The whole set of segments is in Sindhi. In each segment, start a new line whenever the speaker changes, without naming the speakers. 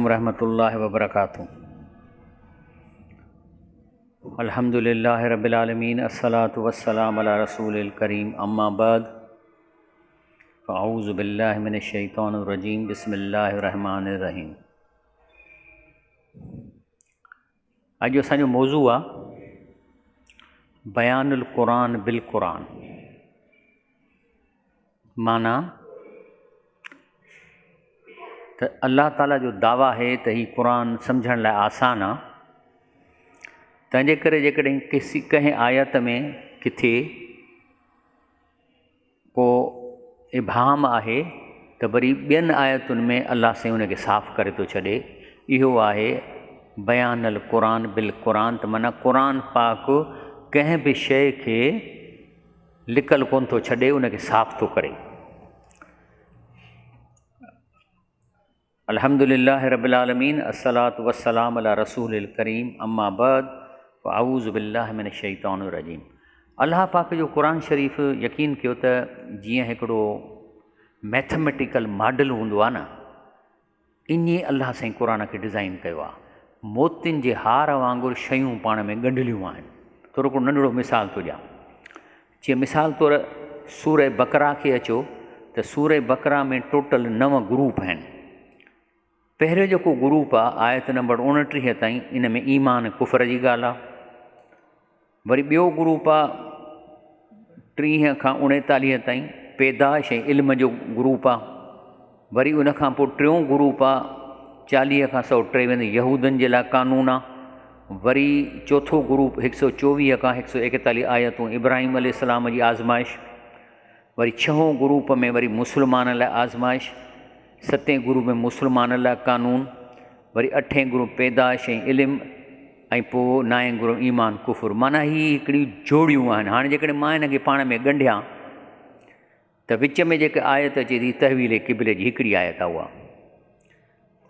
عليڪم ورحمة الله وبرڪاته الحمد لله رب العالمين الصلاة والسلام على رسول الڪريم اما بعد فاعوذ بالله من الشيطان الرجيم بسم الله الرحمن الرحيم اڄ اسان جو موضوع آ بيان القرآن بالقرآن معنيٰ ته الله تعاليٰ جو دعويٰ آهي ته هي قرآن سمجهڻ لاء آسان آ تنهنجي ڪري جيڪڏهن ڪسي ڪنهن آيت ۾ ڪٿي ڪو ابهام آهي ته وري ٻين آيتن ۾ الله سائين ان کي صاف ڪري ٿو ڇڏي. اهو آهي بيان القرآن بالقرآن ته معنيٰ قرآن پاڪ ڪنهن به شيء کي لڪل ڪونه ٿو ڇڏي ان کي صاف ٿو ڪري. الحمد لله رب العالمين الصلوة والسلام علي رسول الڪريم اما بعد فاعوذ بالله من الشيطان الرجيم الله پاڪ جو قرآن شريف يقين ڪيو ته جيئن هڪڙو ميٿميٽيڪل ماڊل هوندو آهي نه ائين الله سائين قرآن کي ڊزائين ڪيو آهي موتين جي هار وانگر شيون پاڻ ۾ ڳنڍليون آهن ٿورو هڪڙو ننڍڙو مثال ٿو ڏيان جيئن مثال طور سورة بقره کي اچو ته سورة بقره ۾ ٽوٽل نو گروپ آهن. پهريون جيڪو گروپ آ آيت نمبر 29 تائين ان ۾ ايمان ڪفر جي ڳالهه آ. وري ٻيو گروپ آ 30 کان 39 تائين پيدائش ۽ علم جو گروپ آ. وري ان کان پوء ٽيون گروپ آ 40 کان 123 يهودن جي لاء قانون آ. وري چوٿون گروپ هڪ سئو 24 کان هڪ سئو 41 آيتون ابراهيم عليه السلام جي آزمائش. وري ڇهون گروپ ۾ وري مسلمانن لاء آزمائش. ستين گروپ ۾ مسلمانن لاء قانون. وري اٺين گروپ پيدائش ۽ علم ۽ پوء نائين گروپ ايمان ڪفر. معنيٰ هي هڪڙيون جوڙيون آهن. هاڻي جيڪڏهن مان هن کي پاڻ ۾ ڳنڍيان ته وچ ۾ جيڪا آيت اچي ٿي تحويل قبلي جي هڪڙي آيت آهي اها.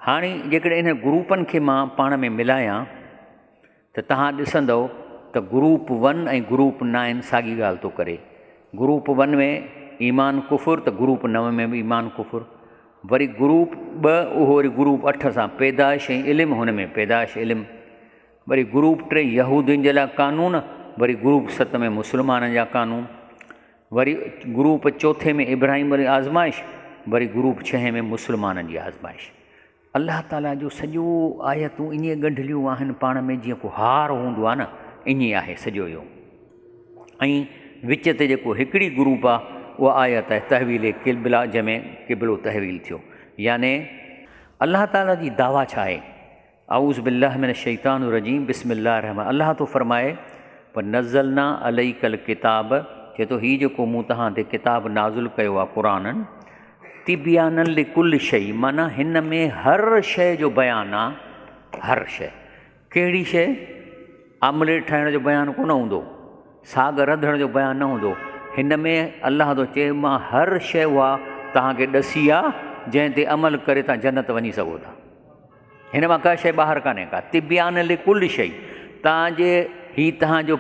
هاڻي جيڪڏهن انهن گروپن کي مان پاڻ ۾ ملايان ته توهان ڏسندؤ ته گروپ ون ۽ گروپ نائن ساڳي ڳالهه ٿو ڪري. گروپ ون ۾ ايمان ڪفر ته گروپ نو ۾ به ايمان ڪفر. وري گروپ ٻه اهو وري گروپ اٺ سان پيدائش ۽ علم هن ۾ پيدائش علم. وري گروپ ٽي يهودين جي لاء قانون وري گروپ ست ۾ مسلمانن جا قانون. وري گروپ چوٿين ۾ ابراهيم واري آزمائش، وري گروپ ڇهين ۾ مسلمانن جي آزمائش. الله تعاليٰ جو سڄو آيتون ائين ڳنڍليون آهن پاڻ ۾ جيئن ڪو هار هوندو آهي نه ائين آهي سڄو اهو. ۽ وچ تي جيڪو هڪڙي گروپ آهي اها آيت آهي تحويل قبله جنهن ۾ قبلو تحويل ٿيو يعني الله تعاليٰ جي دعويٰ ڇا آهي؟ اعوذ بالله من الشيطان الرجيم بسم الله الرحمن الله ٿو فرمائي ونزلنا عليک الڪتاب چئي ٿو هي جيڪو مون توهان تي ڪتاب نازل ڪيو آهي قرآن تبيانا لڪل شيء معنيٰ هن ۾ هر شيء جو بيان آ هر شيء ڪهڙي شيء آمليٽ ٺاهڻ جو بيان ڪونه هوندو ساڳ رڌڻ جو بيان نه هوندو هن ۾ الله ٿو چئي مان هر شيء اها توهان کي ڏسي آ جنهن تي عمل ڪري توهان جنت وڃي سگهو ٿا هن مان ڪا شيء ٻاهر ڪانهي ڪا تبيان لڪل شيء تان جي هي تهان جو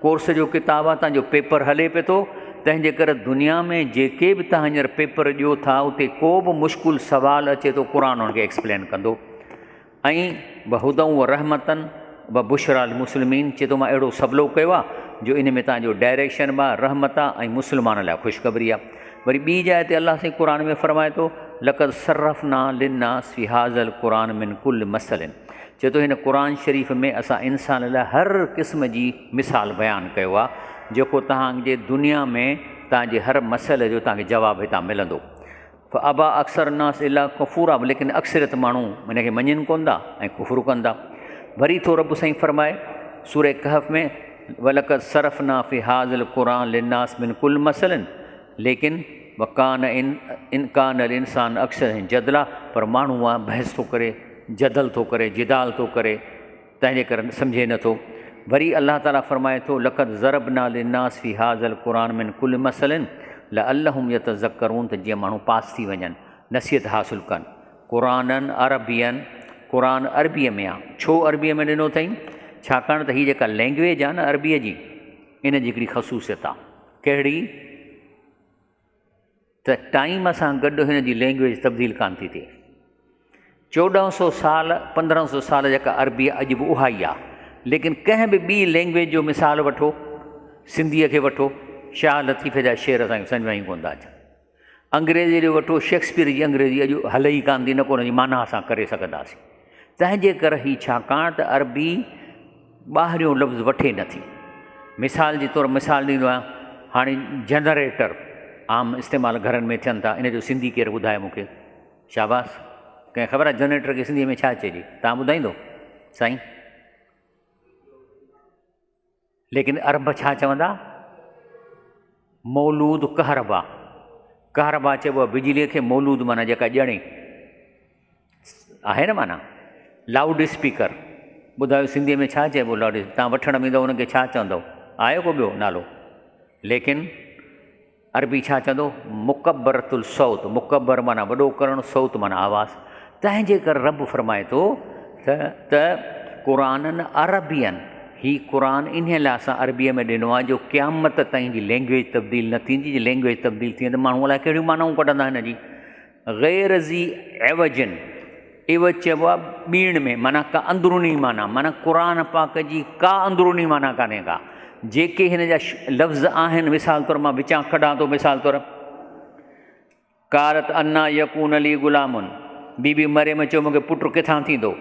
ڪورس جو ڪتاب آ تان جو پيپر هلي پي ٿو تنهن جي ڪري دنيا ۾ جيڪي به تهان هينئر پيپر ڏيو ٿا اتي ڪو به مشڪل سوال اچي ٿو قرآن ان کي ايڪسپلين ڪندو ۽ وهدًا ورحمة وبشريٰ للمسلمين چئي ٿو مان اهڙو سولو ڪيو آ جو ان ۾ تان جو ڊائريڪشن به آ رحمت آ ۽ مسلمان لاء خوشخبري آ وري ٻي جاء تي الله سائين قرآن ۾ فرمائي ٿو لقد صرفنا للناس في هذا القرآن من ڪل مثل چئي ٿو هن قرآن شريف ۾ اسان انسان لاء هر قسم جي مثال بيان ڪيو آ جيڪو توهان جي دنيا ۾ توهان جي هر مسئلي جو توهان کي جواب هتان ملندو فابا اڪثر الناس الا ڪفورا ليڪن اڪثريت ماڻهو ان کي مڃين ڪون ٿا ۽ ڪفر ڪن ٿا وري ٿو رب سائين فرمائي سورة ڪهف ۾ ولقد صرفنا في هذا القرآن للناس من كل مثل ليڪن وڪان ان ان ڪان الانسان اڪثر جدلا پر ماڻهو آ بحث ٿو ڪري جدل ٿو ڪري جدال ٿو ڪري تنهن جي ڪري سمجهي نه ٿو. وري الله تعاليٰ فرمائي ٿو، لقد ضربنا للناس في هذا القرآن من ڪل مثل لعلهم يتذڪرون ته جيئن ماڻهو پاس ٿي وڃن، نصيحت حاصل ڪن. قرآنا عربيا قرآن عربيء ۾ آ. ڇو عربيء ۾ ڏنو اٿئين؟ ڇاڪاڻ ته هي جيڪا لينگويج آ نه عربيء جي، ان جي هڪڙي خصوصيت آ. ڪهڙي؟ ته ٽائيم سان گڏ هن جي لينگويج تبديل ڪانه ٿي ٿئي. 14 سو سال 15 سو سال جيڪا عربي اڄ به اها ئي آهي. ليڪن ڪنهن به ٻي لينگويج جو مثال وٺو، سنڌيء کي وٺو، شاهه لطيف جا شعر اسان کي سمجهه ۾ ئي ڪونه ٿا اچن. انگريزيء جو وٺو، شيڪسپيئر جي انگريزي اڄ هلي ئي ڪانه ٿي، نه ڪو ان جي معنيٰ اسان ڪري سگهنداسين. تنهن جي ڪري هي ڇاڪاڻ ته عربي ٻاهريون لفظ وٺي نه ٿي. مثال جي طور مثال ڏيندو آهيان، هاڻي جنريٽر عام استعمال گهرن ۾ ٿين ٿا، ان جو سنڌي ڪير ٻڌائي مون کي؟ شاباس! ڪنهن خبر آهي جنريٽر کي سنڌيء ۾ ڇا چئجي؟ توهان ٻڌائيندو سائين؟ ليڪن عرب ڇا چوندا؟ مولود ڪهربا. ڪهربا چئبو آهي بجليء کي، مولود معنيٰ جيڪا ڄڻي آهي نه معنيٰ لائوڊ اسپيڪر. ٻڌايو سنڌيء ۾ ڇا چئبو لائوڊ اسپيڪر؟ توهان وٺڻ ويندؤ ان کي ڇا چوندؤ؟ آهي ڪو ٻيو نالو؟ ليڪن عربي ڇا چوندو؟ مڪبرة الصوت، مڪبر معنيٰ وڏو ڪرڻ، صوت معنيٰ آواز. تنهن جي ڪري رب فرمائي ٿو ته ته قرآنن عربين، هي قرآن انهيء لاء اسان عربيء ۾ ڏنو آهي جو قيامت تائين جي لينگويج تبديل نه ٿيندي، جي لينگويج تبديل ٿي وئي ته ماڻهو الائي ڪهڙيون معنائون ڪڍندا هن جي. غير ذي عوج، عوج چئبو آهي ٻيڻ ۾ معنيٰ ڪا اندروني معنيٰ، معنيٰ قرآن پاڪ جي ڪا اندروني معنيٰ ڪانهي ڪا، جيڪي هن جا لفظ آهن مثال طور مان وچان ڪڍان ٿو مثال طور قالت انا يڪون لي غلام، بي بي مريم چيو مون کي پٽ ڪٿان ٿيندو،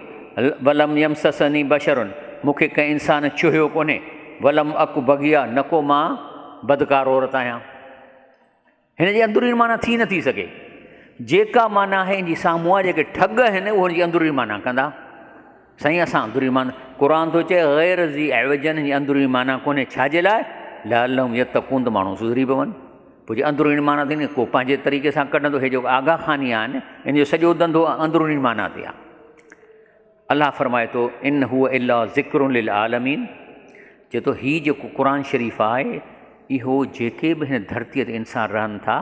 ولم يمسسني بشر، مون کي ڪنهن انسان ڇهيو ڪونهي، ولم اڪ بغيا، نه ڪو مان بدڪار عورت آهيان. هن جي اندروني معنيٰ ٿي نٿي سگهي. جيڪا معنيٰ آهي ان جي سامهون آهي، جيڪي ٺڳ آهن اهي هن جي اندروني معنيٰ ڪندا. سائين اسان اندروني معنيٰ قرآن ٿو چئي غير ذي عوجن هن جي اندروني معنيٰ ڪونهي ڇا جي لاء لعلهم يتقون ته ماڻهو سڌري پون. پوء جي اندروني معنيٰ ٿيندي ڪو پنهنجي طريقي سان ڪڍندو. هي جيڪو آغا خاني آهن ان جو سڄو ڌنڌو اندروني معنيٰ تي آهي. الله فرمائي ٿو ان هو الا ذڪر للعالمين چئي ٿو هي جيڪو قرآن شريف آهي اهو جيڪي به هن ڌرتيء تي انسان رهن ٿا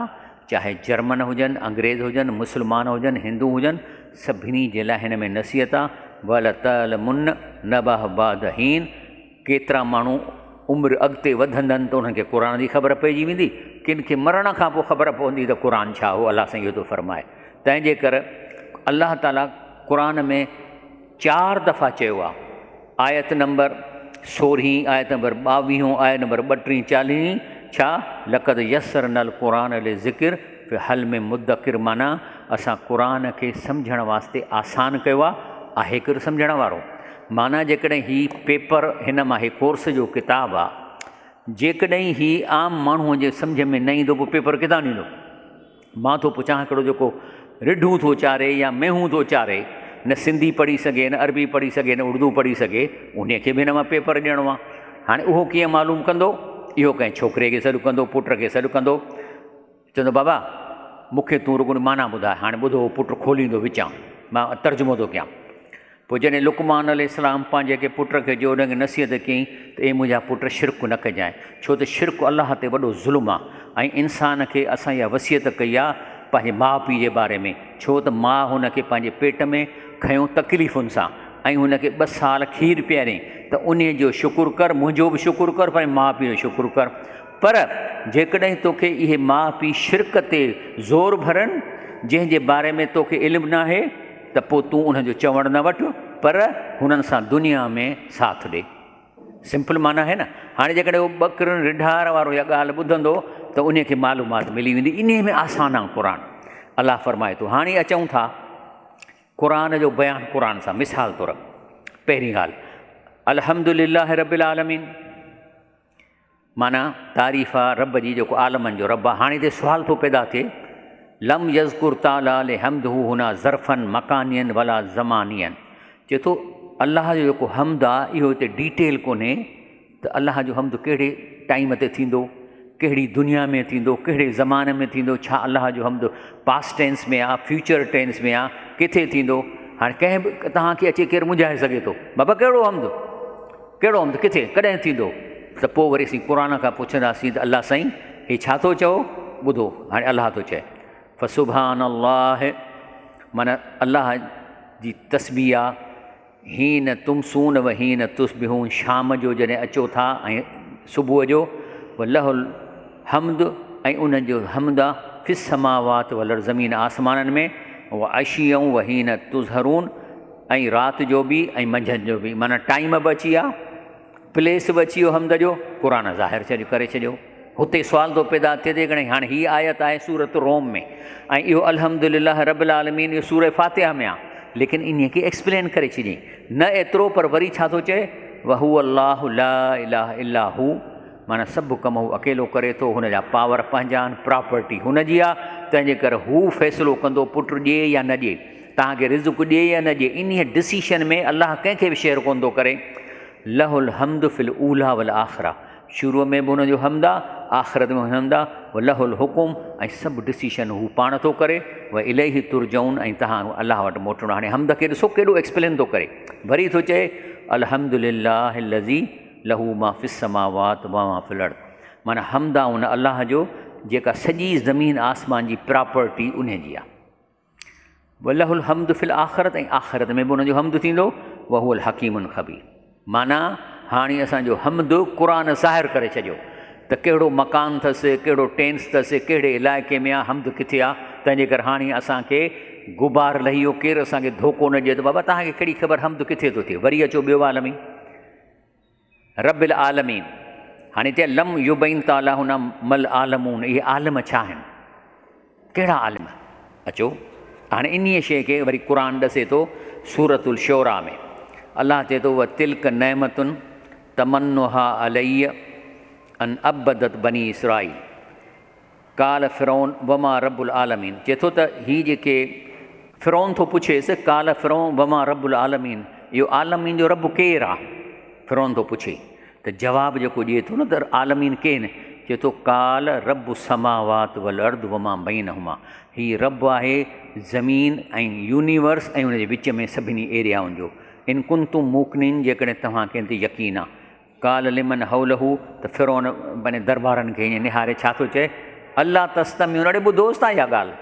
چاهي جرمن هجن انگريز هجن مسلمان هجن هندو هجن سڀني جي لاء هن ۾ نصيحت آهي ولتعلمن نبأه بعد حين ڪيترا ماڻهو عمر اڳتي وڌندن ته انهن کي قرآن جي خبر پئجي ويندي، ڪن کي مرڻ کان پوء خبر پوندي ته قرآن ڇا هو، الله سائين اهو ٿو فرمائي. تنهن جي ڪر الله تعاليٰ قرآن ۾ چار دفعا چيو آهي، آيت نمبر سورهين، آيت نمبر ٻاويهون، آيت نمبر ٻٽيهين، چاليهين، ڇا لقد يسرنا القرآن للذڪر فهل من مدڪر معنيٰ اسان قرآن کي سمجهڻ واسطي آسان ڪيو آهي، آهي ڪير سمجهڻ وارو؟ معنيٰ جيڪڏهن هي پيپر هن مان هي ڪورس جو ڪتاب آ جيڪڏهن هي عام ماڻهوء جي سمجهه ۾ نه ايندو پوء پيپر ڪٿان ڏيندو؟ مان ٿو پڇان هڪڙو جيڪو رڍون ٿو چاري يا مينهون ٿو چاري نه سنڌي پڙهي سگهي نه عربي پڙهي سگهي نه اردو پڙهي سگهي انهي کي به هن مان پيپر ڏيڻو آ هاڻي اهو ڪيئن معلوم ڪندو؟ اهو ڪنهن ڇوڪري کي سڏ ڪندو پٽ کي سڏ ڪندو چوندو بابا مون کي تون رڳو معنيٰ ٻڌاء. هاڻي ٻڌو هو پٽ کوليندو وچان مان ترجمو ٿو ڪيان. پوء جڏهن لقمان عليه السلام پنهنجي هڪ پٽ کي جو ان کي نصيحت ڪيائين ته اي منهنجا پٽ شرڪ نه ڪجانء ڇو ته شرڪ الله تي وڏو ظلم آ ۽ انسان کي اسان اها وصيت ڪئي آ پنهنجي ماء پيء جي باري ۾ ڇو ته ماء هن کي پنهنجي پيٽ ۾ کنيو تڪليفن سان ۽ هن کي ٻه سال کير پياريائين ته انهي جو شڪر ڪر منهنجو به شڪر ڪر پنهنجي ماء پيء جو شڪر ڪر. پر جيڪڏهن توکي اهي ماء پيء شرڪ تي زور ڀرن، جنهن جي باري ۾ توکي علم ناهي، ته پوء تون انهن جو چوڻ نه وٺ، پر هنن سان دنيا ۾ ساٿ ڏي. سمپل معنيٰ آهي نه؟ هاڻي جيڪڏهن اهو ٻڪرين رڍار وارو اها ڳالهه ٻڌندو ته انهي کي معلومات ملي ويندي. انهي ۾ آسان آهي قرآن. الله فرمائي ٿو، هاڻي اچون ٿا قرآن جو بيان قرآن سان مثال طور پهرين ڳالهه الحمد لله رب العالمين معنيٰ، تعريف آ رب جي جيڪو عالمن جو رب آ. هاڻي هتي سوال ٿو پيدا ٿئي، لم يذڪر تعاليٰ لحمده هنا ظرفا مڪانيا ولا زمانيا چئي ٿو الله جو جيڪو حمد آ اهو هتي ڊيٽيل ڪونهي ته الله جو حمد ڪهڙي ٽائيم تي ٿيندو، ڪهڙي دنيا ۾ ٿيندو، ڪهڙي زمان ۾ ٿيندو، ڇا الله جو حمد پاسٽ ٽينس ۾ آ، فيوچر ٽينس ۾ آ، ڪٿي ٿيندو؟ هاڻي ڪنهن به توهان کي اچي ڪير منجهائي سگهي ٿو، بابا ڪهڙو حمد؟ ڪهڙو حمد ڪٿي ڪڏهن ٿيندو ته پوء وري اسين قرآن کان پڇنداسين ته الله سائين هي ڇا ٿو چئو ٻڌو هاڻي الله ٿو چئي فسبحان الله معنيٰ الله جي تسبيح آ حين تمسون و حين تصبحون شام جو جڏهن اچو ٿا ۽ صبح جو وله الحمد ۽ ان جو حمد آ في السماوات والارض زمين آسمانن ۾ وعشيا وحين تظهرون ۽ رات جو به ۽ منجهند جو به معنيٰ ٽائيم به اچي ويا پليس به اچي ويو حمد جو قرآن ظاهر ڇڏيو ڪري ڇڏيو هتي سوال ٿو پيدا ٿئي ته جيڪڏهن هاڻي هي آيت آهي سورت روم ۾ ۽ اهو الحمد لله رب العالمين اهو سورة فاتحه ۾ آهي ليڪن انهي کي ايڪسپلين ڪري ڇڏيائين نه ايترو پر وري ڇا ٿو چئي وهو الله لا اله الا هو معنيٰ سڀ ڪم هو اڪيلو ڪري ٿو، هن جا پاور پنهنجا آهن، پراپرٽي هن جي آهي، تنهن جي ڪري هو فيصلو ڪندو پٽ ڏي يا نه ڏي، توهان کي رزق ڏي يا نه ڏي، انهيء ڊسيشن ۾ الله ڪنهن کي به شيئر ڪونه ٿو ڪري. له الحمد في الاوليٰ والآخرة شروع ۾ به هن جو حمد آهي، آخرت ۾ به حمد آهي، وله الحڪم ۽ سڀ ڊسيشن هو پاڻ ٿو ڪري، واليه ترجعون ۽ توهان الله وٽ موٽڻو آهي. هاڻي حمد کي ڏسو ڪيڏو ايڪسپلين ٿو ڪري، وري ٿو چئي الحمد لله الذي له ما في السماوات وما في الارض معنيٰ حمد آ ان الله جو جيڪا سڄي زمين آسمان جي پراپرٽي انهي جي آ. وله الحمد في الاخرت ۽ آخرت ۾ به ان جو حمد ٿيندو وهو الحڪيم الخبير معنيٰ هاڻي اسان جو حمد قرآن ظاهر ڪري ڇڏيو ته ڪهڙو مڪان اٿس ڪهڙو ٽينس اٿس ڪهڙي علائقي ۾ آ حمد ڪٿي آ تنهن جي ڪري هاڻي اسان کي غبار لهي ويو ڪير اسان کي ڌوڪو نه ڏئي ته بابا توهان کي ڪهڙي خبر حمد ڪٿي ٿو ٿئي وري اچو ٻيو عالمي رب العالمين هاڻي چئي لم يبين تعالٰي هنا ما العالمون اهي عالم ڇا آهن ڪهڙا عالم اچو هاڻي انهيء شيء کي وري قرآن ڏسي ٿو سورة الشعراء ۾ الله چئي ٿو وتلڪ نعمت تمنها علي ان عبدت بني اسرائيل قال فرعون وما رب العالمين چئي ٿو ته هي جيڪي فرعون ٿو پڇيس قال فرعون وما رب العالمين اهو عالمين جو رب ڪير آ فرعون ٿو پڇي ته جواب جيڪو ڏئي ٿو نه ته عالمين ڪين چئي ٿو قال رب السماوات والارض وما بينهما هي رب آهي زمين ۽ يونيورس ۽ ان جي وچ ۾ سڀني ايريائن جو ان ڪنتم موقنين جيڪڏهن توهان کي ان تي يقين آ قال لمن حوله ته فرعون پنهنجي دربارن کي ائين نهاري ڇا ٿو چئي، الا تستمعون اڙي ٻڌوس ٿا اها ڳالهه،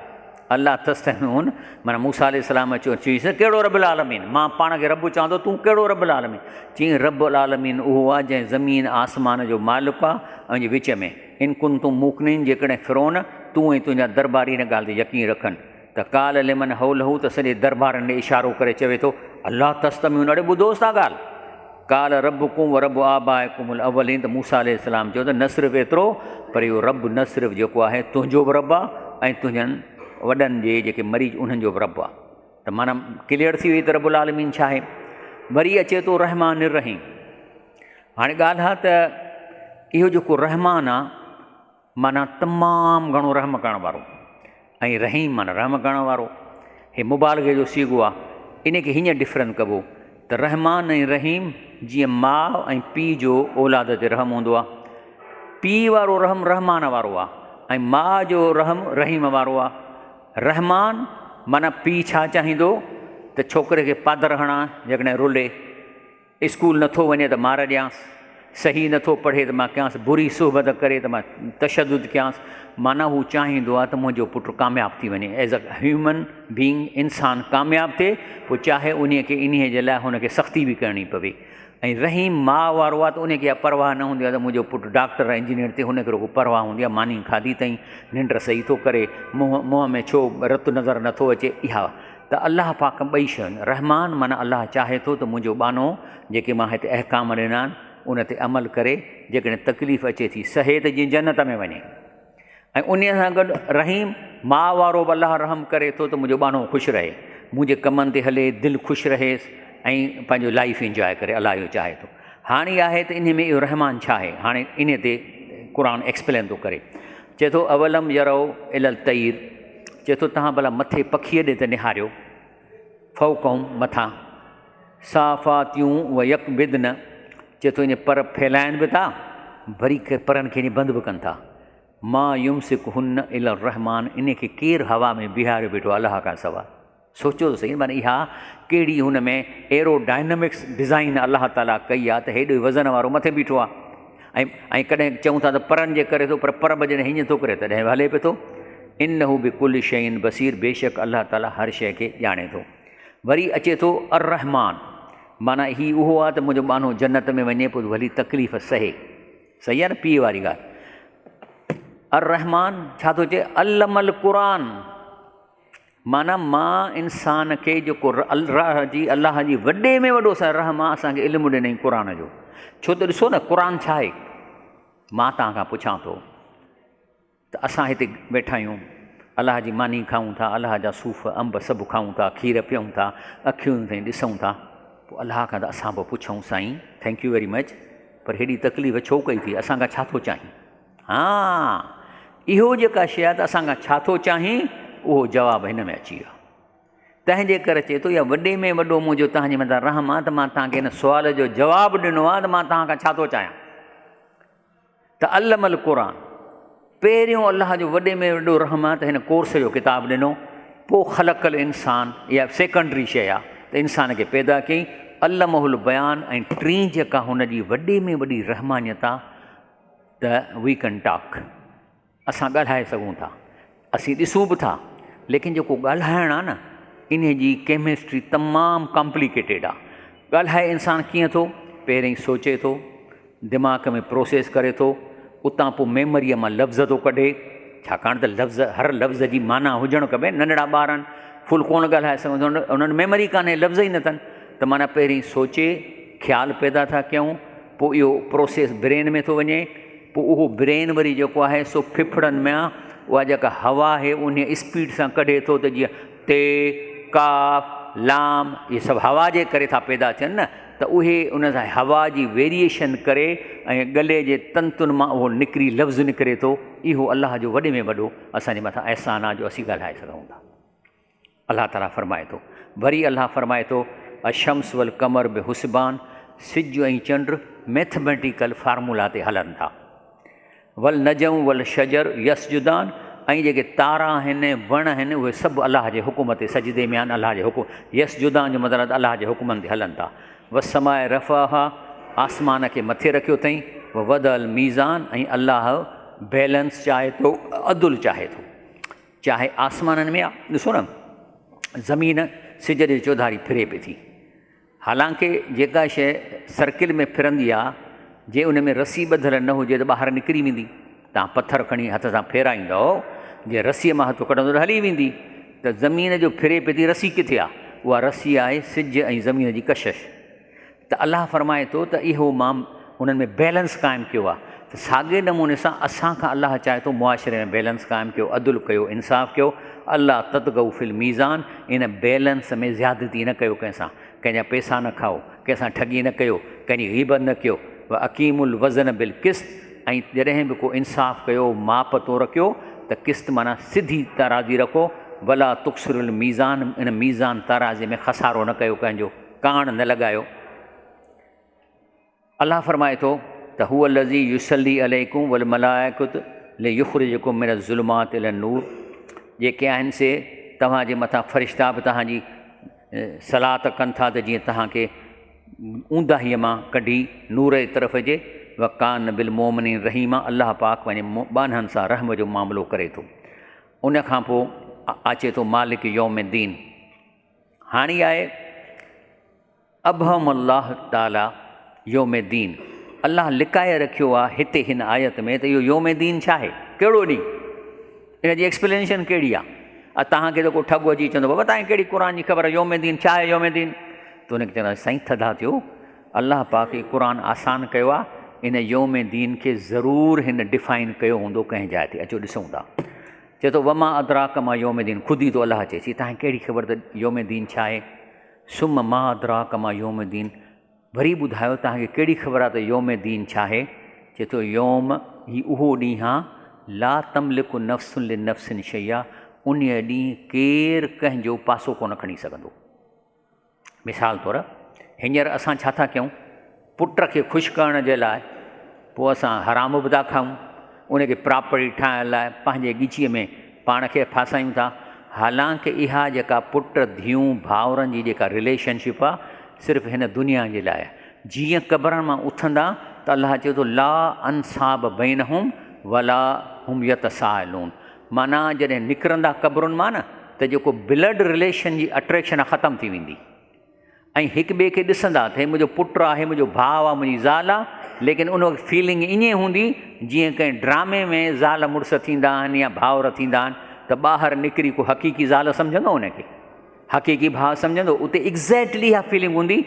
الا تستمعون معنيٰ موسيٰ عليه السلام اچيو چيس ڪهڙو رب العالمين مان پاڻ کي رب چوان ٿو تون ڪهڙو رب العالمين چيائين رب العالمين اهو آهي جنهن زمين آسمان جو مالڪ آهي ۽ جي وچ ۾ ان ڪنتم موقنين جيڪڏهن فرعون تون ۽ تنهنجا درباري هن ڳالهه تي يقين رکن ته قال لمن حوله ته سڄي دربارن ڏي اشارو ڪري چوي ٿو الا تستمعون اڙي ٻڌوس ٿا ڳالهه قال ربڪم ورب آبائڪم الاولين ته موسيٰ عليه السلام چيو ته نه صرف ايترو پر اهو رب نه صرف جيڪو آهي تنهنجو به رب آهي ۽ تنهنجن وڏن جي جيڪي مري انهن جو به رب آهي ته معنيٰ ڪليئر ٿي وئي ته رب العالمين ڇا آهي وري اچي ٿو رحمان الرحيم هاڻي ڳالهه آهي ته اهو جيڪو رحمان آهي معنيٰ تمام گهڻو رحم ڪرڻ وارو ۽ رحيم معنيٰ رحم ڪرڻ وارو. هي مبالغي جو صيغو آهي. ان کي هيئن ڊفرنس ڪبو ته رحمان ۽ رحيم جيئن ماء ۽ پيء جو اولاد تي رحم هوندو آهي. پيء وارو رحم رحمان وارو آهي ۽ ماء جو رحم رحيم وارو آهي. رحمان معنيٰ پيء ڇا چاهيندو ته ڇوڪري کي پادر هڻان جيڪڏهن رلي. اسڪول نٿو وڃي ته مار ڏيانس، صحيح نٿو پڙهي ته مان ڪيانس، بري صحبت ڪري ته مان تشدد ڪيانس، معنيٰ هو چاهيندو آهي ته منهنجو پٽ ڪامياب ٿي وڃي، ايز اي هيومن بينگ انسان ڪامياب ٿئي، پوء چاهي انهيء کي انهيء جي لاء هن کي سختي به ڪرڻي پوي. ۽ رحيم ماء وارو آهي ته انهيء کي اها پرواهه نه هوندي آهي ته منهنجو پٽ ڊاڪٽر ۽ انجنيئر ٿئي، هن کي رڳو پرواهه هوندي آهي ماني کاڌي اٿئي، ننڊ صحيح ٿو ڪري، منهن منهن ۾ ڇو رت نظر نٿو اچي، اها ته الله پاڪ ٻئي شيون، رحمان معنيٰ الله چاهي ٿو ته منهنجو ٻانهو جيڪي مان هتي احڪام ڏنا آهن ان تي عمل ڪري، جيڪڏهن تڪليف اچي ٿي سهي ته جيئن جنت ۾ وڃي ۽ انهيء سان گڏ رحيم ماء وارو به الله رحم ڪري ٿو ته منهنجو ٻانهو خوش رهي، منهنجي ڪمن تي هلي، دل خوش رهيس ۽ پنهنجو لائيف انجواء ڪري الله اهو چاهي ٿو. هاڻي آهي ته انهي ۾ اهو رحمان ڇا آهي؟ هاڻي انهي تي قرآن ايڪسپلين ٿو ڪري چئي ٿو اولم يرو الي الطير چئي ٿو توهان ڀلا مٿي پکيء ڏي ته نهاريو، فوقهم مٿان، صافاتيون و يقبضن چئي ٿو ائين پر ڦهلائن به ٿا وري پرن کي ائين بند به ڪن ٿا، ما يمسڪهن الا الرحمان ان کي ڪير هوا ۾ بيهاريو بيٺو آهي الله کان سواء. سوچيو ته سهي معنيٰ اها ڪهڙي هن ۾ ايرو ڊائنامڪس ڊزائين الله تعاليٰ ڪئي آهي ته هيڏو وزن وارو مٿي بيٺو آهي ۽ ۽ ڪڏهن چئون ٿا ته پرن جي ڪري ٿو پر پر به جڏهن هيئن ٿو ڪري تڏهن به هلي پيو ٿو انه بڪل شيء بصير بيشڪ الله تعاليٰ هر شيء کي ڄاڻي ٿو وري اچي ٿو الرحمان معنيٰ هي اهو آهي ته منهنجو ٻانهو جنت ۾ وڃي پوء ڀلي تڪليف سهي صحيح آهي نه پيء واري ڳالهه الرحمان ڇا ٿو چئي علم القرآن. معنيٰ مان انسان کي جيڪو الله جي الله جي وڏي ۾ وڏو اسان رحم آ اسان کي علم ڏنئي قرآن جو ڇو ته ڏسو نه قرآن ڇا آهي مان توهان کان پڇان ٿو ته اسان هتي ويٺا آهيون الله جي ماني کائون ٿا الله جا صوف انب سڀ کائون ٿا کير پيئون ٿا اکيون تائين ڏسون ٿا پوء الله کان ته اسان به پڇون سائين thank you very much پر هيڏي تڪليف ڇو ڪئي ٿي اسان کان ڇا ٿو چاهين ها اهو جيڪا شيء آهي ته اسان کان ڇا ٿو چاهين اهو جواب هن ۾ اچي ويو تنهن جي ڪري چئي ٿو يا وڏي ۾ وڏو منهنجو تنهنجي مٿان رحم آهي ته مان تنهن کي هن سوال جو جواب ڏنو آهي ته مان تنهن کان ڇا ٿو چاهيان ته علم القرآن پهريون الله جو وڏي ۾ وڏو رحم آهي ته هن ڪورس جو ڪتاب ڏنو پوء خلق الانسان اها سيڪنڊري شيء آهي ته انسان کي پيدا ڪيائين علمه البيان ۽ ٽين جيڪا هن جي وڏي ۾ وڏي رحمانيت آهي ته وي ڪن ٽاڪ اسان ڳالهائي سگهون ٿا اسين ڏسون به ٿا ليڪن جيڪو ڳالهائڻ آهي نه انهي جي ڪيمسٽري تمام ڪامپليڪيٽيڊ آهي ڳالهائي انسان ڪيئن ٿو پهرين سوچي ٿو دماغ ۾ پروسيس ڪري ٿو اتان پوء ميموريء مان لفظ ٿو ڪڍي ڇاڪاڻ ته لفظ هر لفظ جي معنيٰ هجڻ کپي ننڍڙا ٻار آهن فل ڪونه ڳالهائي سگهن انهن ميموري ڪانهي لفظ ئي نه اٿن ته معنيٰ پهرين سوچي خيال پيدا ٿا ڪيون پوء اهو پروسيس برين ۾ ٿو وڃي پوء اهو برين وري جيڪو آهي سو ڦڦڙن مان اها جيڪا هوا آهي انهي اسپيڊ سان ڪڍي ٿو ته جيئن تي، ڪاف، لام اهي سڀ هوا جي ڪري ٿا پيدا ٿين نه ته اهي ان سان هوا جي ويريئيشن ڪري ۽ ڳلي جي تنتن مان اهو نڪري لفظ نڪري ٿو اهو الله جو وڏي ۾ وڏو اسان جي مٿان احسان آهي جو اسين ڳالهائي سگهون ٿا. الله تعاليٰ فرمائي ٿو. وري الله فرمائي ٿو، الشمس والقمر بحسبان، سج ۽ چنڊ ميٿميٽيڪل فارمولا تي هلن ٿا. والنجم والشجر يسجدان ۽ جيڪي تارا آهن، وڻ آهن، اهي سڀ الله جي حڪم تي سجدي ۾ آهن، الله جي حڪم يسجدان جو مطلب ته الله جي حڪمن تي هلن ٿا. والسماء رفعها آسمان کي مٿي رکيو اٿئين. ووضع الميزان ۽ الله بيلنس چاهي ٿو، عدل چاهي ٿو. چاهي آسمانن ۾ آ ڏسو نه زمين سج جي چوڌاري ڦري پئي ٿي حالانڪه جيڪا شيء سرڪل ۾ ڦرندي آ جي ان ۾ رسي ٻڌل نه هجي ته ٻاهر نڪري ويندي تان پٿر کڻي هٿ سان ڦيرائيندو جي رسي مان هٿ ڪڍندو ته هلي ويندي ته زمين جو ڦري پئي ٿي رسي ڪٿي آ اها رسي آهي سج ۽ زمين جي ڪشش ته الله فرمائي ٿو ته اهو مان انهن ۾ بيلنس قائم ڪيو آهي ته ساڳئي نموني سان اسان کان الله چاهي ٿو معاشري ۾ بيلنس قائم ڪيو عدل ڪيو انصاف ڪيو الله تطغوا في الميزان ان بيلنس ۾ زيادتي نه ڪيو ڪنهن سان ڪنهن جا پيسا نه کائو ڪنهن سان ٺڳي نه ڪيو ڪنهن جي غيبت نه ڪيو واقيموا الوزن بالقسط ۽ جڏهن به ڪو انصاف ڪيو ماپ تور ڪيو ته قسط معنيٰ سڌي ترازي رکو ولا تخسروا الميزان ان ميزان ترازي ۾ خسارو نه ڪيو ڪنهن جو ڪاڻ نه لڳايو. الله فرمائي ٿو ته هو الذي يصلي عليڪم والملائڪة ليخرجڪم من الظلمات الى النور جيڪي آهن سي توهان جي مٿان فرشتا به توهان جي صلات ڪن ٿا ته جيئن توهان کي اونداهيء مان ڪڍي نور جي طرف جي وڪان بالمؤمنين رحيما الله پاڪ پنهنجي ٻانهن سان رحم جو معاملو ڪري ٿو ان کان پوء اچي ٿو مالڪ يوم الدين هاڻي آهي ابهم الله تعالي يوم الدين الله لڪائي رکيو آهي هتي هن آيت ۾ ته اهو يوم الدين ڇا آهي ڪهڙو ڏينهن ان جي ايڪسپلينيشن ڪهڙي آهي توهان کي ته ڪو ٺڳ اچي چوندو بابا توهان کي ڪهڙي قرآن جي خبر يوم الدين ڇا آهي يوم الدين ته ان کي چوندا سائين ٿڌا ٿيو الله پاڪ هي قرآن آسان ڪيو آهي ان يوم دين کي ضرور هن ڊفائن ڪيو هوندو ڪنهن جاء تي اچو ڏسون ٿا چئي ٿو وما ادراڪ ما يوم الدين خود ئي ٿو الله چئي چي تانکي ڪهڙي خبر ته يوم الدين ڇا آهي ثم ما ادراڪ ما يوم الدين وري ٻڌايو تانکي ڪهڙي خبر آهي ته يوم الدين ڇا آهي چئي ٿو يوم هي اهو ڏينهن آهي لا تملڪ نفس لنفس شيئا انهيء ڏينهن ڪير ڪنهن جو پاسو ڪونه کڻي سگهندو. مثال طور هينئر اسان ڇا ٿا ڪيون پٽ کي خوش ڪرڻ جي لاء پوء اسان حرام به ٿا کائون ان کي پراپرٽي ٺاهڻ لاء پنهنجي ڳچيء ۾ پاڻ کي ڦاسايون ٿا حالانڪه اها جيڪا پٽ ڌيئون ڀائرن جي جيڪا رليشن شپ آهي صرف هن دنيا جي لاء جيئن قبرن مان اٿندا ته الله چئي ٿو لا انصاب بينهم ولا هم يتساءلون معنيٰ جڏهن نڪرندا قبرن مان نه ته جيڪو بلڊ رليشن جي اٽريڪشن آهي ختم ٿي ويندي ۽ هڪ ٻئي کي ڏسندا ته هي منهنجو پٽ آهي منهنجو ڀاء آهي منهنجي زال آهي ليڪن ان وقت فيلنگ ائين هوندي جيئن ڪنهن ڊرامي ۾ زال مڙس ٿيندا آهن يا ڀائر ٿيندا آهن ته ٻاهر نڪري ڪو حقيقي زال سمجهندو ان کي؟ حقيقي ڀاء سمجهندو؟ اتي ايگزيڪٽلي اها فيلنگ هوندي،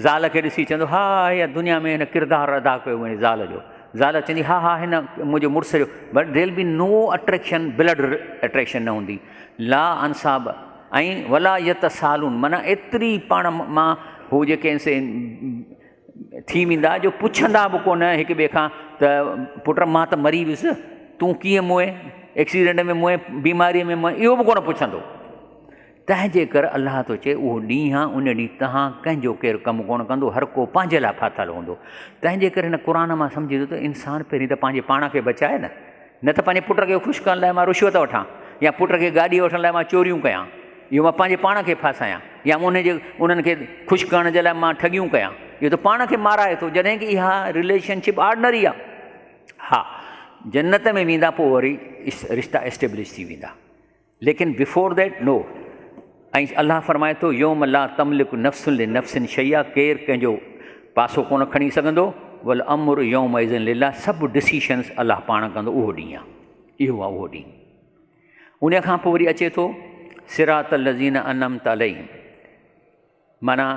زال کي ڏسي چوندو ها اها دنيا ۾ هن ڪردار ادا ڪيو منهنجي زال جو، زال چوندي ها ها هن منهنجي مڙس جو، but there be no attraction, blood attraction نه هوندي، لا انساب ۽ ولا يتسالون معنيٰ ايتري پاڻ مان هو جيڪي آهن سي ٿي ويندا جو پڇندا به ڪونه هڪ ٻئي کان ته پٽ مان ته مري ويس تون ڪيئن موئين ايڪسيڊنٽ ۾ موئين بيماريء ۾ موئين اهو به ڪونه پڇندو. تنهن جي ڪر الله ٿو چئي اهو ڏينهن آ ان ڏينهن تهان ڪنهن جو ڪير ڪم ڪونه ڪندو هر ڪو پنهنجي لاء ڦاٿل هوندو. تنهن جي ڪري هن قرآن مان سمجهي ٿو ته انسان پهرين ته پنهنجي پاڻ کي بچائي نه نه ته پنهنجي پٽ کي خوش ڪرڻ لاء مان رشوت وٺان يا پٽ کي گاڏي وٺڻ لاء مان چوريون ڪيان اهو مان پنهنجي پاڻ کي ڦاسايان يا ان جي انهن کي خوش ڪرڻ جي لاء مان ٺڳيون ڪيان اهو ته پاڻ کي مارائي ٿو جڏهن ڪي اها رليشن شپ آرڊنري آ. ها جنت ۾ ويندا پوء وري رشتا اسٽيبلش ٿي ويندا. ليڪن بفور that نو ۽ الله فرمائي ٿو يوم لا تملڪ نفس لنفس شيئا ڪير ڪنهن جو پاسو ڪونه کڻي سگهندو والامر يومئذ لله سڀ ڊسيشنس الله پاڻ ڪندو اهو ڏينهن آهي اهو آهي اهو ڏينهن ان کان پوء وري اچي ٿو صراط الذين انعمت عليهم معنيٰ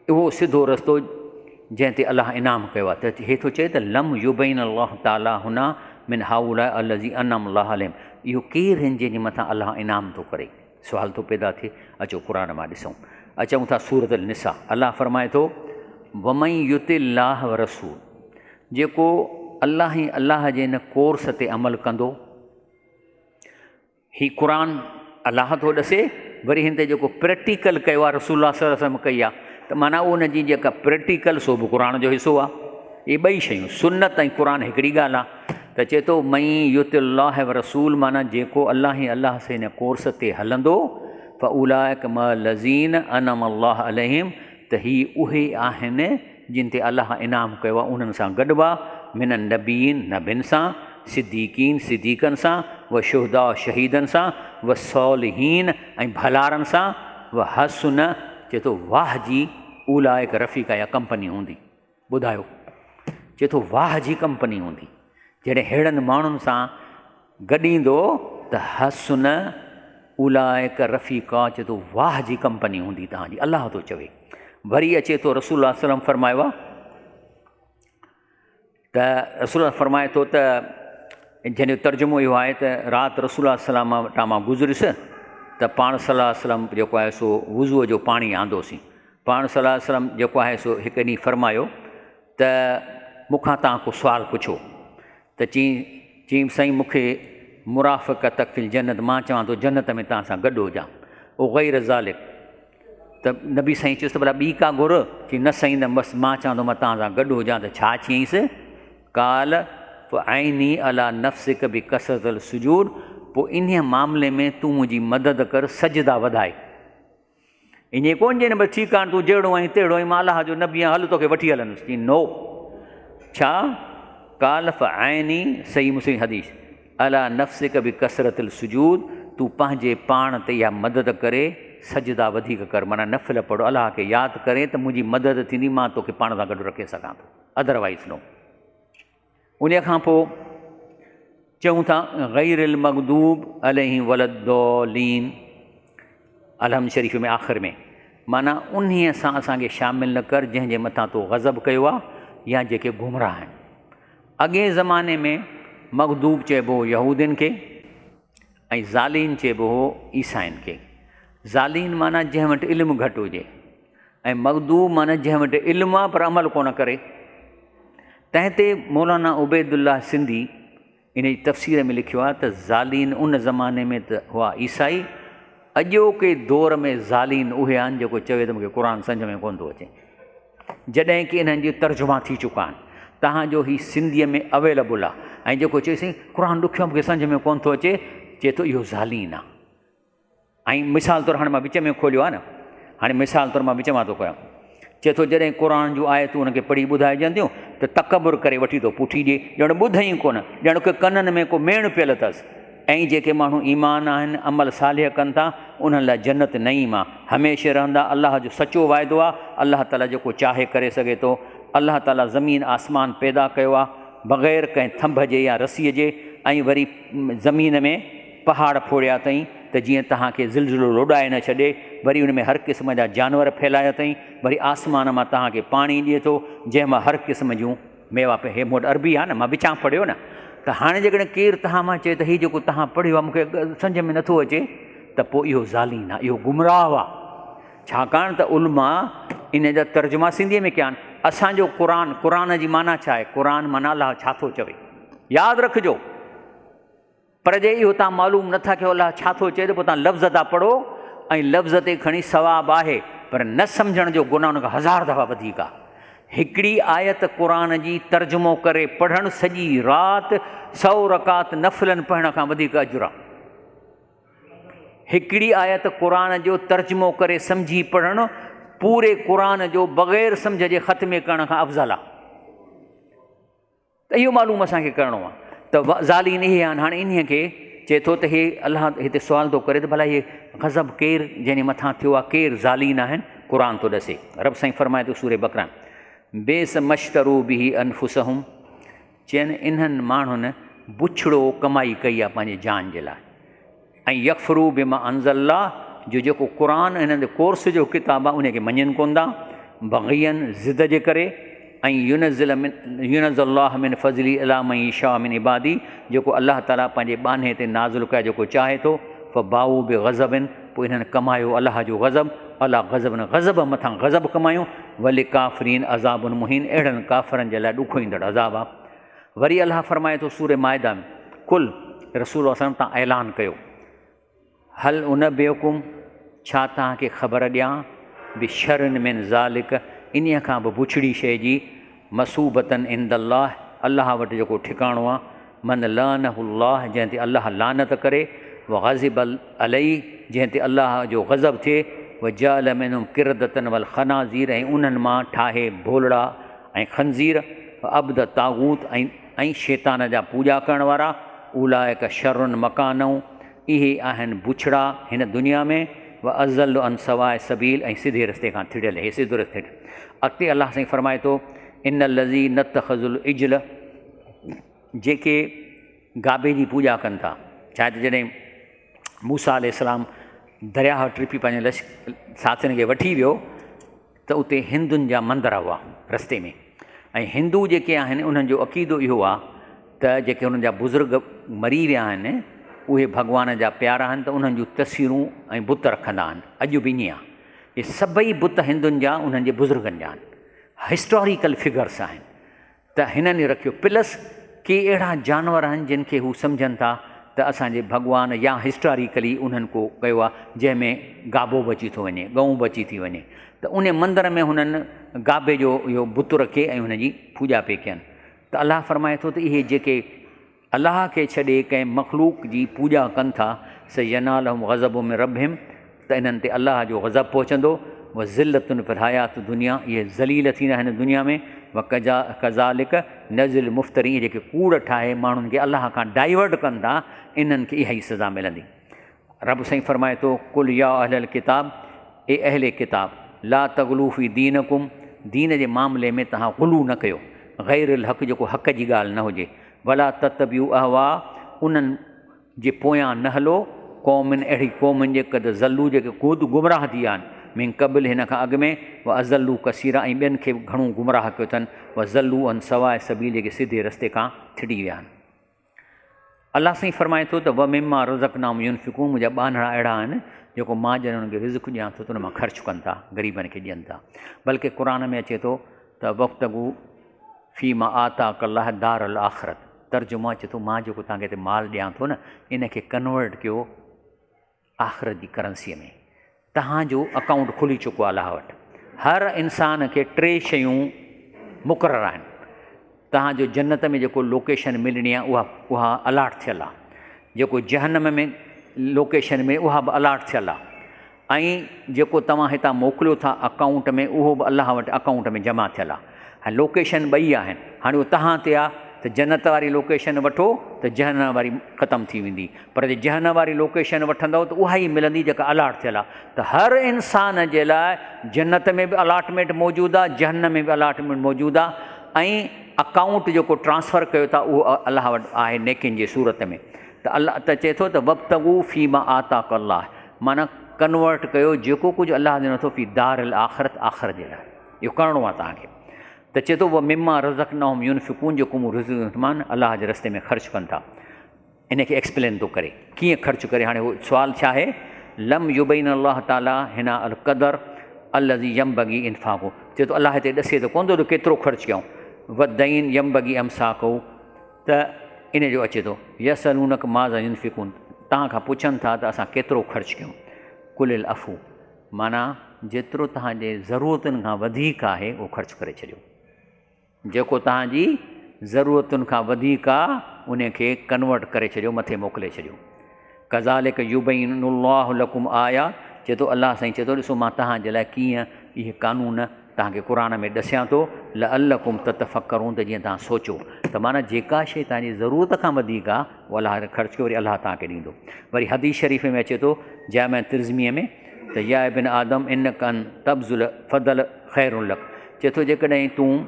اهو سڌو رستو جنهن تي الله انعام ڪيو آهي ته هي ٿو چئي ته لم يبين الله تعالٰي هنا من هؤلاء الذي انعم الله عليهم اهو ڪير هن جنهن جي مٿان الله انعام ٿو ڪري سوال ٿو پيدا ٿئي اچو قرآن مان ڏسون اچون ٿا سورة النساء الله فرمائي ٿو ومن يطع الله ورسول جيڪو الله ۽ الله جي ان ڪورس تي عمل ڪندو هي قرآن الله ٿو ڏسي وري هن تي جيڪو پريڪٽيڪل ڪيو آهي رسول الله صلي الله عليه وسلم ڪئي آهي ته معنيٰ ان جي جيڪا پريڪٽيڪل سو به قرآن جو حصو آهي اهي ٻئي شيون سنت ۽ قرآن هڪڙي ڳالهه آهي ته چئي ٿو مئي يت الله و رسول معنيٰ جيڪو الله ۽ الله سي هن ڪورس تي هلندو فاولائڪ مع الذين انعم الله عليهم ته هي اهي آهن جن تي الله انعام ڪيو آهي انهن سان گڏبا، من النبيين نبين سان، صديقين صديقن سان، والشهداء شهيدن سان، والصالحين ۽ ڀلارن سان، وحسن چئي ٿو واهه جي اولئک رفيقا اها ڪمپني هوندي. ٻڌايو چئي ٿو واهه جي ڪمپني هوندي. جڏهن ههڙن ماڻهن سان گڏيندو ته حسن اولئک رفيقا چئي ٿو واهه جي ڪمپني هوندي توهان جي الله ٿو چوي وري اچي ٿو رسول الله صلي الله فرمايو آ ته رسول الله فرمائي ٿو ته جنهن جو ترجمو اهو آهي ته رات رسول الله صلي الله وٽان مان گذريس ته پاڻ صلي الله وسلم جيڪو آهي سو وضوء جو پاڻي آندوسين پاڻ صلي الله وسلم جيڪو آهي سو هڪ ڏينهن فرمايو ته مون کان توهان ڪو سوال پڇو ته چين چيم سائين مون کي مرافقتک في الجنت مان چوان ٿو جنت ۾ توهان سان گڏ هجان وغير ذلک ته نبي سائين چيس ته ڀلا ٻي ڪا گهر چي نه سائين نه بس مان چوان ٿو مان توهان سان گڏ هجان ته ڇا چيائينس قال فاعني علي نفسک بڪثرت السجود پوء انهيء معاملي ۾ تون منهنجي مدد ڪر سجدا وڌائي ائين ڪونه چئين بس ٺيڪ آهي تون جهڙو آهين تهڙو آهين مان الله جو نبي آهيان هل توکي وٺي هلندس چئين نو ڇا قال فعيني صحيح مسلم حديث علي نفسك بڪثرت السجود تون پنهنجي پاڻ تي اها مدد ڪري سجدا وڌيڪ ڪر معنيٰ نفل پڙهه الله کي ياد ڪرين ته منهنجي مدد ٿيندي مان توکي پاڻ سان گڏ رکي سگهان ٿو ادروائز نو انهيء کان پوء چئون ٿا غير المغضوب عليهم ولا الضالين الحمد شريف ۾ آخر ۾ معنيٰ انهيء سان اسان کي شامل نه ڪر جنهن جي مٿان تو غضب ڪيو آهي يا جيڪي گمراهه آهن. اڳئين زماني ۾ مغضوب چئبو هو يهودين کي ۽ ضالين چئبو هو عيسائين کي. ضالين معنيٰ جنهن وٽ علم گهٽ هجي ۽ مغضوب معنيٰ جنهن وٽ علم آهي پر عمل ڪونه ڪري. تنهن تي مولانا عبيدالله سنڌي ان جي تفسير ۾ لکيو آهي ته ضالين ان زماني ۾ ته هئا عيسائي، اڄوڪي دور ۾ ضالين اهي آهن جيڪو چوي ته مون کي قرآن سمجهه ۾ ڪونه ٿو اچي. جڏهن ڪي انهن جي ترجما ٿي چڪا آهن. تهان جو هي سنڌيء ۾ اويليبل آهي ۽ جيڪو چوي سائين قرآن ڏکيو آهي مون کي سمجهه ۾ ڪونه ٿو اچي، چئي ٿو اهو ضالين آهي. ۽ مثال طور هاڻي مان وچ ۾ کوليو آهي نه هاڻي مثال طور مان وچ مان ٿو ڪيان چئي ٿو جڏهن قرآن جون آيتون ان کي پڙهي ٻڌائجن ٿيون ته تڪبر ڪري وٺي ٿو پٺي ڏي ڄڻ ٻڌئي ئي ڪونه ڄڻ ڪي ڪنن ۾ ڪو ميڻ پيل اٿس ۽ جيڪي ماڻهو ايمان آهن عمل صالح ڪن ٿا انهن لاء جنت نعيم آهي هميشه رهندا الله جو سچو واعدو آهي الله تعاليٰ جيڪو چاهي ڪري سگهي ٿو الله تعاليٰ زمين آسمان پيدا ڪيو آهي بغير ڪنهن ٿنڀ جي يا رسيء جي ۽ وري زمين ۾ پهاڙ ڦوڙيا اٿئين ته جيئن توهان کي زلزلو لوڏائي نه ڇڏي، وري ان ۾ هر قسم جا جانور ڦهلايا اٿئين، وري آسمان مان توهان کي پاڻي ڏئي ٿو، جنهن مان هر قسم جون ميوا پي. هي مون وٽ عربي آهي نه، مان وچان پڙهيو نه، ته هاڻي جيڪڏهن ڪير توهان مان چئي ته هي جيڪو توهان پڙهيو آهي مون کي سمجهه ۾ نٿو اچي ته پوء اهو ظالين آهي، اهو گمراهه آهي. ڇاڪاڻ ته علماء ان جا ترجما سنڌيء ۾ ڪيا آهن. اسان جو قرآن، قرآن جي معنيٰ ڇا آهي؟ قرآن معنيٰ الله ڇا ٿو چوي. ياد رکجو. پر جي اهو توهان معلوم نه ٿا ڪيو الله ڇا ٿو چئي ته پوء توهان لفظ ٿا پڙهو ۽ لفظ تي کڻي ثواب آهي پر نه سمجهڻ جو گناهه ان کان هزار دفعا وڌيڪ آهي. هڪڙي آيت قرآن جي ترجمو ڪري پڙهڻ سڄي رات سئو رڪعت نفلن پڙهڻ کان وڌيڪ اجر آهي. هڪڙي آيت قرآن جو ترجمو ڪري سمجهي پڙهڻ پوري قرآن جو بغير سمجهه جي ختمي ڪرڻ کان افضل آهي. ته اهو معلوم اسان کي ڪرڻو آهي ته ظالين اهي آهن هاڻي انهيء کي چئي ٿو ته هي الله هتي سوال ٿو ڪري ته ڀلا هي غضب ڪير جنهن جي مٿان ٿيو آهي ڪير ظالين آهن قرآن ٿو ڏسي رب سائين فرمائي ٿو سورة بقره بيس مشترو به انفسهم چين انهن ماڻهن بڇڙو ڪمائي ڪئي آهي پنهنجي جان جي لاء ۽ يڪفروا بما انزل الله جو جيڪو قرآن هنن جي ڪورس جو ڪتاب آهي ان کي مڃين ڪونه ٿا بغيا ضد جي ڪري ۽ ينزل من ينزل الله من فضلي علي من يشاء من عبادي جيڪو الله تعالي پنهنجي ٻانهي تي نازل ڪيو جيڪو چاهي ٿو فباؤ بغضب پوء انهن ڪمايو الله جو غضب علي غضب غضب مٿان غضب ڪمايو ولڪافرين عذاب مهين اهڙن ڪافرن جي لاء ڏکوئيندڙ عذاب آهي وري الله فرمائي ٿو سورة مائده ۾ قل رسول الله صلعم تان اعلان ڪيو هل انبئڪم ڇا توهان کي خبر ڏيان بشر من ذالڪ انهيء کان به بڇڙي شيء جي مثوبة عند الله الله وٽ جيڪو ٺڪاڻو آهي من لعنه الله جنهن تي الله لعنت ڪري وغضب عليه جنهن تي الله جو غضب ٿئي وجعل منهم قردة والخنازير ۽ انهن مان ٺاهي ڀولڙا ۽ خنزير، عبد طاغوت ۽ ۽ شيطان جا پوڄا ڪرڻ وارا، اولئک شر مڪانا، اهي آهن بڇڙا هن دنيا ۾، و اضل عن سواء السبيل ۽ سڌي رستي کان ٿڙيل، هي سڌو رستي اڳتي الله سائين فرمائي ٿو، ان الذين اتخذوا العجل جيڪي گابي جي پوڄا ڪن ٿا، ڇا ته جڏهن موسيٰ عليه السلام درياهه ٽپي پنهنجي لشڪر ساٿين کي وٺي ويو ته اتي هندن جا مندر هئا رستي ۾ ۽ هندو جيڪي آهن انهن جو عقيدو اهو آهي ته جيڪي انهن جا بزرگ مري ويا آهن اهي ڀڳوان جا پيارا آهن ته انهن جون تصويرون ۽ بت رکندا آهن اڄ به ائين آهي اهي سڀئي بت هندن جا انهن جي بزرگن جا آهن هسٽاريڪل فگرس آهن ته هنن ئي رکيو. پلس ڪي اهڙا جانور آهن جن کي هو سمجهن ٿا ته اسان جي ڀڳوان يا هسٽاريڪلي انهن ڪو ڪيو آهي جنهن ۾ گابو به اچي ٿو وڃي ڳئون به اچي ٿي وڃي ته ان مندر ۾ هنن گابي جو اهو بت رکي ۽ هن جي پوڄا پئي ڪين ته الله فرمائي ٿو ته اهي جيڪي الله کي ڇڏي ڪنهن مخلوق جي پوڄا ڪن ٿا، سينالهم غضب من ربهم ته انهن تي الله جو غضب پهچندو، وذلة في الحياة الدنيا اهي ذليل ٿيندا هن دنيا ۾، وڪذالڪ نجزي المفترين اهي جيڪي ڪوڙ ٺاهي ماڻهن کي الله کان ڊائيورٽ ڪن ٿا انهن کي اها ئي سزا ملندي. رب سائين فرمائي ٿو، قل يا اهل الڪتاب، اي اهل ڪتاب، لا تغلو في دينڪم، دين جي معاملي ۾ توهان غلو نه ڪيو، غير الحق جيڪو حق جي ڳالهه نه هجي، ولا تتبعوا اهواء، انهن جي پويان نه هلو، قوم اهڙي قومن جي قد ضلوا جيڪي خود گمراهه ٿي ويا آهن، من قبل هن کان اڳ ۾، واضلوا ڪثيرا ۽ ٻين کي به گهڻو گمراهه ڪيو اٿن، وضلوا عن سواء السبيل جيڪي سڌي رستي کان ٿڙي ويا آهن. الله سائين فرمائي ٿو ته ومما رزقناهم ينفقون منهنجا ٻانهڙا اهڙا آهن جيڪو مان جڏهن انهن کي رزق ڏيان ٿو ته ان مان خرچ ڪن ٿا غريبن کي ڏين ٿا بلڪه قرآن ۾ اچي ٿو ته وابتغوا فيما آتاک الله دار الاخرت ترجمو اچي ٿو مان جيڪو توهان کي هتي مال ڏيان ٿو نه ان کي ڪنورٽ ڪيو آخرت جي ڪرنسيء ۾ توهان جو اڪائونٽ کلي چڪو آهي الله وٽ. هر انسان کي ٽي شيون مقرر آهن. توهان جو جنت ۾ جيڪو لوڪيشن ملڻي آهي اها اها الاٽ ٿيل آهي. جيڪو جهنم ۾ لوڪيشن ۾ اها به الاٽ ٿيل آهي. ۽ جيڪو توهان هتان موڪليو ٿا اڪائونٽ ۾ اهو به الله وٽ اڪائونٽ ۾ جمع ٿيل آهي. هاڻي لوڪيشن ٻئي آهن. هاڻي اهو توهان تي آهي ته جنت واري لوڪيشن وٺو ته جهنم واري ختم ٿي ويندي. پر جي جهنم واري لوڪيشن وٺندؤ ته اها ئي ملندي جيڪا الاٽ ٿيل آهي ته هر انسان جي لاء جنت ۾ به الاٽمينٽ موجود آهي جهنم ۾ به الاٽمينٽ موجود آهي ۽ اڪائونٽ جيڪو ٽرانسفر ڪيو ٿا اهو الله وٽ آهي نيڪين جي صورت ۾ ته الله ته چئي ٿو ته وابتغوا فيما آتاک الله معنيٰ ڪنورٽ ڪيو جيڪو ڪجهه الله ڏنو اٿو في دار الاخرت آخرت جي لاء اهو ڪرڻو آهي توهان کي ته چئي ٿو ومما رزقناهم ينفقون جيڪو مون رزق ڏنو اٿمان الله جي رستي ۾ خرچ ڪن ٿا ان کي ايڪسپلين ٿو ڪري ڪيئن خرچ ڪري هاڻي هو سوال ڇا آهي لم يبين الله تعالي هنا القدر الذي ينبغي انفاقه چئي ٿو الله هتي ڏسي ته ڪونه ٿو ته ڪيترو خرچ ڪيائون والدين ينبغي امساڪه ته ان جو اچي ٿو يسألونک ماذا ينفقون توهان کان پڇن ٿا ته اسان ڪيترو خرچ ڪيون قل العفو معنيٰ جيترو توهان جي ضرورتن کان وڌيڪ آهي اهو خرچ ڪري ڇڏيو جيڪو توهان جي ضرورتن کان وڌيڪ آ ان کي ڪنورٽ ڪري ڇڏيو مٿي موڪلي ڇڏيو ڪذالڪ يبين الله لڪم آيات چئي ٿو الله سائين چئي ٿو ڏسو مان توهان جي لاء ڪيئن اهي قانون توهان کي قرآن ۾ ڏسيان ٿو لعلڪم تتفڪرون ته جيئن توهان سوچو ته معنيٰ جيڪا شيء توهان جي ضرورت کان وڌيڪ آ اها الله تي خرچ ڪيو وري الله توهان کي ڏيندو وري حديث شريف ۾ اچي ٿو جامع ترمذيء ۾ ته يا ابن آدم انک ان تبذل فضل خير لک چئي ٿو جيڪڏهن تون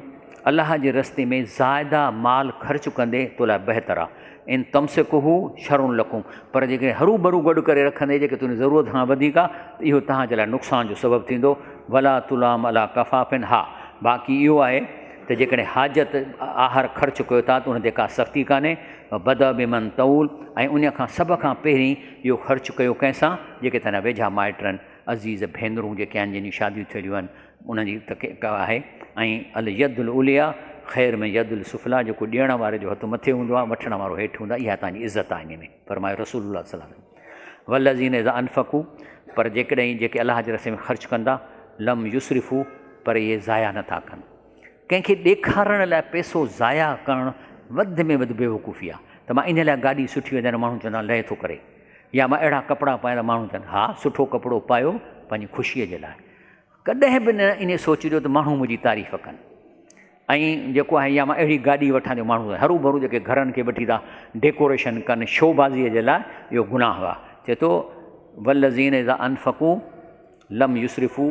الله جي رستي ۾ زائده مال خرچ ڪندي تو لاء بهتر آ ان تمسڪه شر لڪم پر جيڪڏهن هرو ڀرو گڏ ڪري رکندي جيڪي تنهنجي ضرورت کان وڌيڪ آ ته اهو توهان جي لاء نقصان جو سبب ٿيندو ولا تلام علا ڪفافن ها باقي اهو آهي ته جيڪڏهن حاجت آهر خرچ ڪيو ٿا ته ان تي ڪا سختي ڪانهي وبدا بمن تعول ۽ ان کان سڀ کان پهرين اهو خرچ ڪيو ڪنهن سان جيڪي تنهنجا ويجها مائٽ آهن عزيز ڀينرون جيڪي آهن جن جون شاديون ٿيل آهن انهن جي ته آهي ۽ اليد العليا خير من يد السفليٰ جيڪو ڏيڻ واري جو هٿ مٿي هوندو آهي وٺڻ وارو هيٺ هوندو آهي اها توهان جي عزت آهي ان ۾ فرمايو رسول الله صلي الله عليه وسلم والذين اذا انفقوا پر جيڪڏهن جيڪي الله جي رستي ۾ خرچ ڪندا لم يسرفوا پر اهي ضايع نٿا ڪن ڪنهن کي ڏيکارڻ لاء پئسو ضايع ڪرڻ وڌ ۾ وڌ بيوقوفي آهي ته مان ان لاء گاڏي سٺي وڌائي ماڻهو چوندا لهي ٿو ڪري يا مان اهڙا ڪپڙا پايان ته ماڻهو چون ها سٺو ڪپڙو پايو پنهنجي خوشيء جي لاء ڪڏهن به نه انهي سوچجو ته ماڻهو منهنجي تعريف ڪن ۽ جيڪو آهي يا مان اهڙي گاڏي وٺان جو ماڻهو هرو ڀرو جيڪي گهرن کي وٺي ٿا ڊيڪوريشن ڪن شو بازيء جي لاء اهو گناهه آهي چئي ٿو والذين اذا انفقوا لم يسرفوا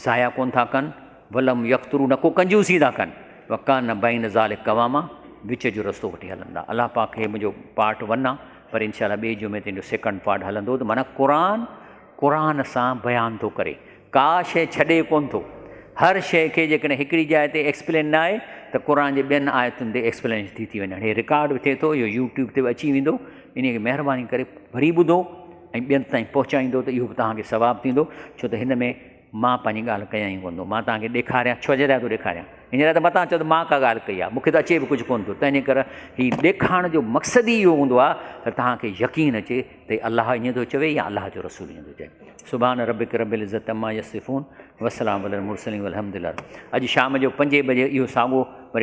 ضايع ڪون ٿا ڪن ولم يقتروا نه ڪو ڪنجوسي ٿا ڪن وڪان بين ذلڪ قواما وچ جو رستو وٺي هلندا الله پاڪ هي منهنجو پارٽ ون آ پر انشاء الله ٻئي جمعي تي ان جو سيڪنڊ پارٽ هلندو ته معنيٰ قرآن قرآن سان بيان ٿو ڪري ڪا شيء ڇڏي ڪونه ٿو هر شيء کي جيڪڏهن هڪڙي جاء تي ايڪسپلين نه آهي ته قرآن جي ٻين آيتن تي ايڪسپلينيشن ٿي ٿي وڃي هي رڪارڊ به ٿئي ٿو اهو يوٽيوب تي به اچي ويندو انهي کي مهرباني ڪري وري ٻڌو ۽ ٻين تائين پهچائيندو ته اهو به توهان کي ثواب ٿيندو ڇو ته هن ۾ مان پنهنجي ڳالهه ڪيان ئي ڪونه ٿو مان توهان کي ڏيکاريان ڇو جي لاء ٿو ڏيکاريان ان لاء ته متان چئو ته مان ڪا ڳالهه ڪئي آهي مون کي ته اچي به ڪجهه ڪونه ٿو تنهن جي ڪري هي ڏيکارڻ جو مقصد ئي اهو هوندو آهي ته توهان کي يقين اچي ته الله ائين ٿو چوي يا الله جو رسول ائين ٿو چئي سبحان ربک رب العزت عما يصفون وسلام علي المرسلين والحمد لله اڄ شام جو پنجين بجي اهو ساڳو وري.